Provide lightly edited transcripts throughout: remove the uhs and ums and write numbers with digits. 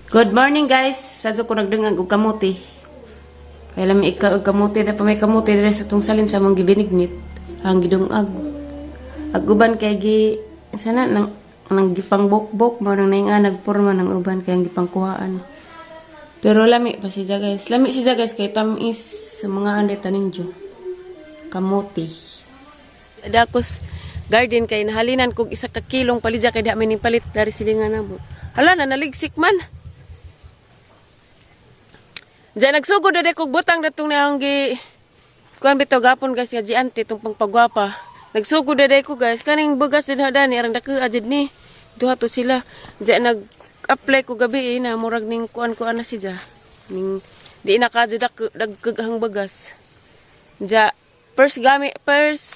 Good morning, guys. Sadto ko nagdungag og kamote. Kay lami ika og kamote da pa may kamote dire sa tong salin sa mong gibinignit. Ang gidungag. Ag uban kay gi sana nang nang gipangbokbok mo nang nainga nagporma ng uban kay ang gipangkuhaan. Pero lami pa siya, guys. Lami siya, guys, kay tamis sa mga anday taninjo. Kamote. Dakos garden kay nahalinan kog isa ka kilong palidya kay di amin ning palit dari silingan na mo. Hala na naligsik man. Diyan nagsugod na kog butang datong na gi kuan bitaw gapon, guys, nga giante tong pangpagwapa. Nagsugod na ko, guys, kaning bugas din dani arang dako ajid ni. Duha to sila. Diyan nag apply ko gabi eh, na murag ning kuan kuan na siya. Ning di na ka dak dagkag bagas. Ja, first gamit, first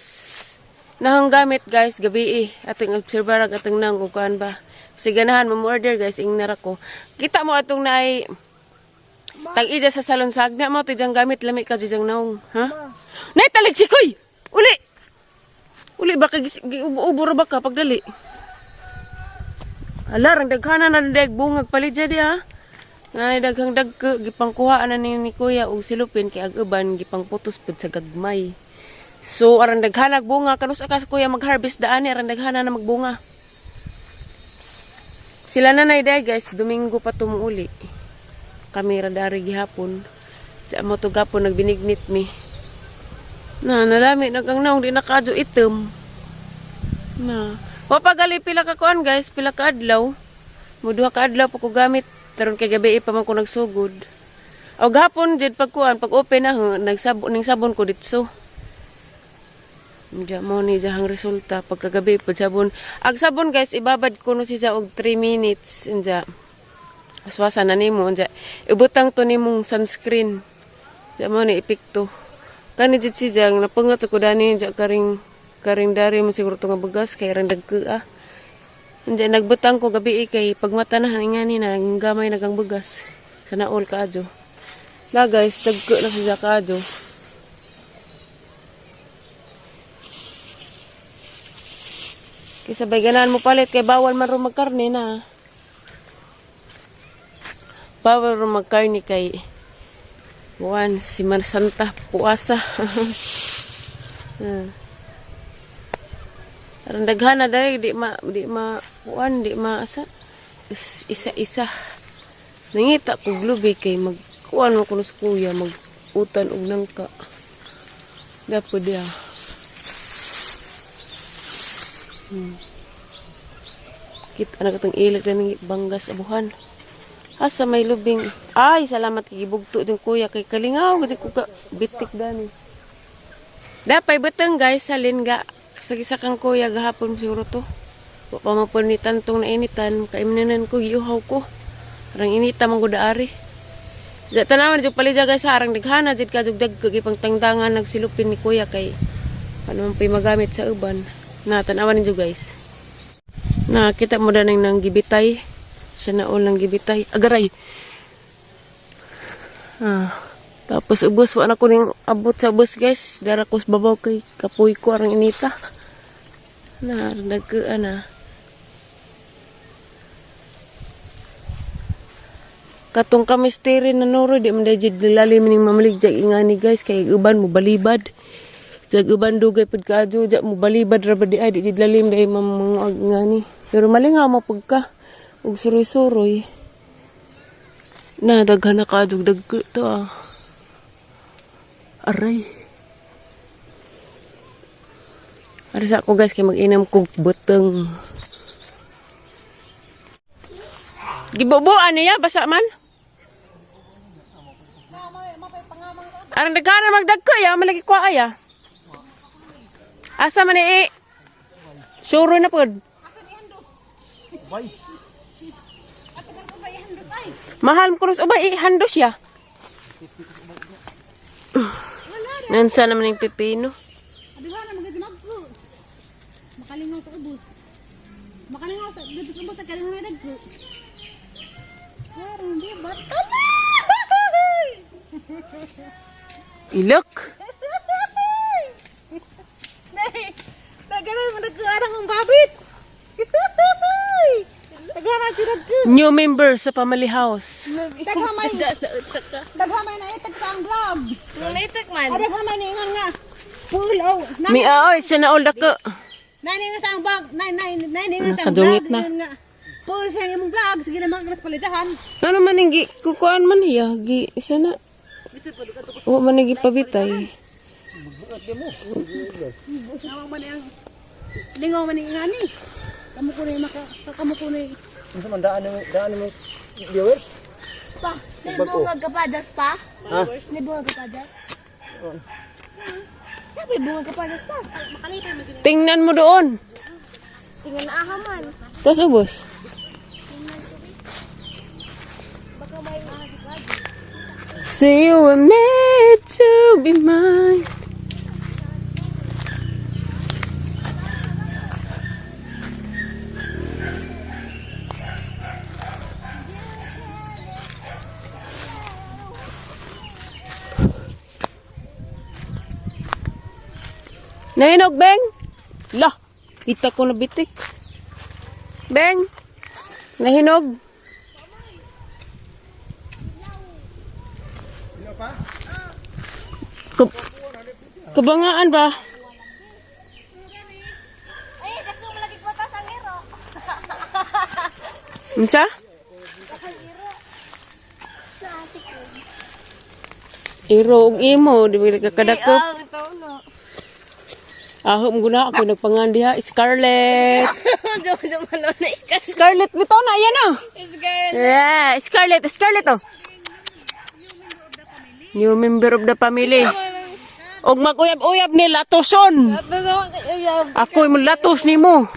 nahang gamit, guys, gabi eh. Atong obserbarag atong nang kung kuan ba. Kasi ganahan mo order, guys, ing nara ko. Kita mo atong naay tag ija sa salon sagna mo to diyang gamit lami ka diyang naong, ha? Nay taligsikoy. Uli. Uli ba kay ubo ra ba ka pagdali? Ala rang daghana na dag bungag palidya di ha. Ay daghang dagko gipangkuhaan na ni kuya og silupin kay ag uban gipangputos pud sa gagmay. So aran daghanag bunga kanus ka sa kuya mag-harvest daan ni aran daghana na magbunga. Sila na day, guys, Domingo pa tumuuli. Kami ra dari gihapon. Sa mo to gapon nagbinignit mi. Na nalami nagang naong di nakadyo item. Na. Wapagali pila ka kuan, guys, pila ka adlaw. Mo duha ka adlaw pa ko gamit taron kay gabi pa man ko nagsugod. O gahapon jud pag kuan pag open na ho, nagsabon ning sabon ko ditso. Diya mo ni diyang resulta pagkagabi pud sabon. Ag sabon, guys, ibabad ko no siya og 3 minutes unja. Aswasa na nimo unja. Ibutang to nimong sunscreen. Diya mo ni epekto. Kani jud si jang napangat sa ko dani diya karing karing dari mo siguro to nga bagas kay rang dagko ah. Unja nagbutang ko gabi eh, kay pagmata na ngani na ang gamay nagang bagas. Sana all kaadyo. Na guys, dagko na siya kaadyo. Kaysa bay ganahan mo palit kay bawal man ro magkarne na. Bawal ro magkarne kay buwan si Santa puasa. Aron daghana dai di ma kuan di ma asa isa-isa. Nangita ko glubi kay mag kuan mo kuno sa kuya mag utan og nangka. Dapo dia. Kita na katong ilag na ng banggas abuhan. Asa may lubing. Ay, salamat kay gibugto din kuya kay kalingaw gud ko ka bitik dani. Dapay butang, guys, salin ga sa isa kang kuya gahapon siguro to. Wa pa man po ni tantong nainitan kaimnanan ko giuhaw ko. Arang inita man gud ari. Ja tanawan jud palidya, guys, sa arang daghana jud ka jud dagko gipangtangtangan nagsilupin ni kuya kay ano man po'y magamit sa uban. Na tanawan ninyo, guys. Na kita mo danang nang gibitay. Siya na all nang gibitay. Agaray. Ah. Tapos ubos wa na ko ning abot sa ubos, guys. Dara ko sa babaw kay kapoy ko arang inita. Na nagkuan na. Katong kamisteri na nuro di man dayjid lalim ning mamaligya ingani, guys, kay uban mo balibad. Jag uban dugay pud kaadyo ja mo balibad ra ba di ay di jud lalim dai mamanguag ngani. Pero malingaw mo pagka ug suroy-suroy. Na daghan na kaadyo dagko to ah. Aray. Aray sa ako, guys, kay mag-inam kog buteng. Gibubuan niya basa man. Arang daghan na magdagko ya, malagi ko ay ah. Asa man ni Suro na pod. Mahal mo kunos ubay eh, handos ya. Nansa naman yung pipino. Adiwa na magadi magko. Makalingaw sa ubos. Makalingaw sa dito sa ubos kalingaw na dagko. Karon di ba? Ilok. Nay, daganan mo nagkaarang ang babit. Daganan si dagko. New member sa family house. Daghamay. Daghamay na itag sa ang vlog. Nung man. Ay, daghamay na ingon nga. Pull oh. Mi aoy sa naol dako. Nine ingon sa ang vlog. Nine nine nine ingon sa ang vlog. Nakadungit na. Ingon nga. Pull sa imong vlog. Sige na mga palidahan. Ano man ang gi kukuan man hiya gi isa na. Wa man ang gipabitay. Nawang man ang lingaw man ang ingani. Kamo ko na maka kamo ko na. Unsa man daan mo daan mo viewer? Pa. May bunga kapadas pa? Ha? May bunga kapadas? Sabi bunga kapadas pa. Tingnan mo doon. Tingnan na aha man. Tapos ubos. See you were made to be mine. Nahinog, Beng? Lah, kita ko na bitik. Beng, nahinog. Kabangaan ba? Ay, dako malagi kwata sa ngero. Unsa? Iro og imo, di ba ka kadakop? Ang ito no. Aho mo guna ako nagpangan diha Scarlett. Dumalo na ikas. Scarlett bitaw na ayan oh. Scarlett. Yeah, Scarlett, Scarlett oh. New member of the family. Og mag-uyab-uyab ni Latoson. Ako mo latos nimo.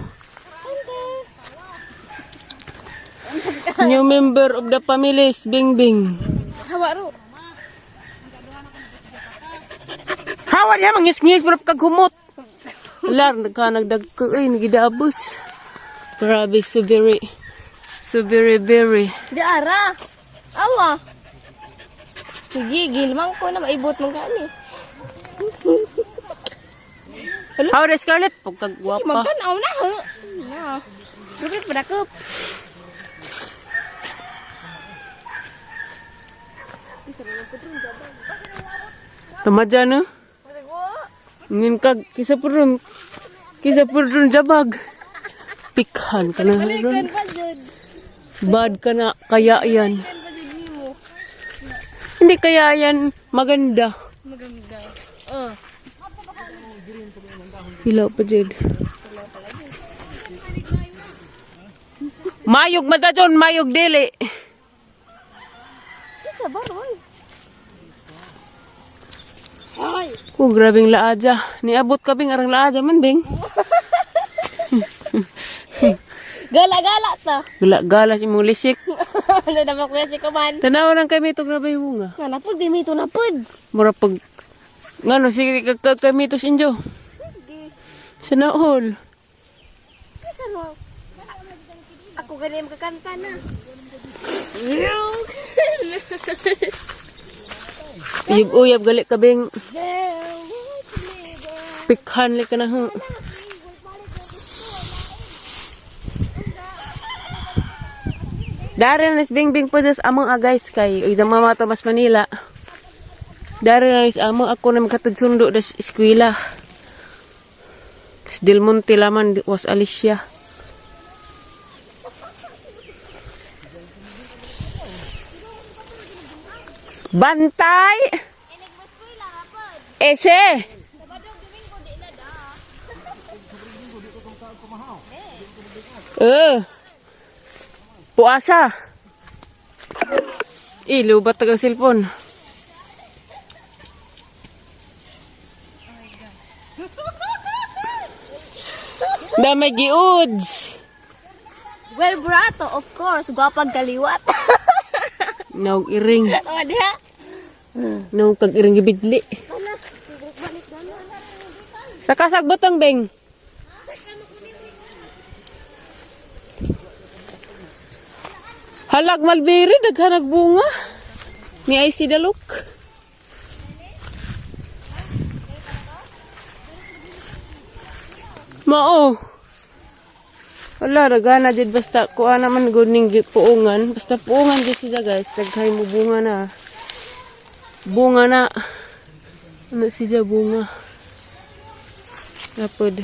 New member of the family is Bing Bing. Hawa ro. Hawa niya mangis-ngis pero kag humot. Lar nagka nagdag ko ay nagidabos. Grabe so very so very very. Di ara. Awa. Gigil man ko na maibot man gani. How the Scarlett pagkag gwapa. Magtan-aw na ho. Na. Rupit padakop. Tumadya no? Ngin kag kisa purun. Kisa purun jabag. Pikhan ka na ron. Pa jud. Bad ka na kaya yan. Hindi kaya yan maganda. Maganda. Oh. Hilaw pa jud. Mayog madajon, mayog dili. Isa ba roy? Ay. Ko grabing laaja. Niabot ka bing arang laaja man bing. Gala-gala ta. Gala-gala si imong lisik. Ano na ba kuya si Kaman? Tanaw lang kami ito grabe bunga. Nga napod di mito napod. Mura pag ngano sige ka kami to sinjo. Sana all. Kisa mo. Ako gani makakanta na. Uyab-uyab gali ka bing. Pikhan li ka na ho. Dari na is Bing Bing po des among guys kay idang mama to mas Manila. Dari na is among ako na makatud sundo des eskwela. Del Monte laman was Alicia. Bantay! Ese! Eh. Puasa. Eh, lubat tagang cellphone. Damay giuds. Well, brato, of course. Gwapag kaliwat. Naog iring. Oh, diha. Naog kag iring gibidli. Sa kasagbatang beng. Halag malbiri daghan bunga. May I see the look? Mao. Wala, dagana jud, basta kuha naman gud ning puungan. Basta puungan jud siya, guys. Daghay mo bunga na. Bunga na. Ano siya bunga. Lapod.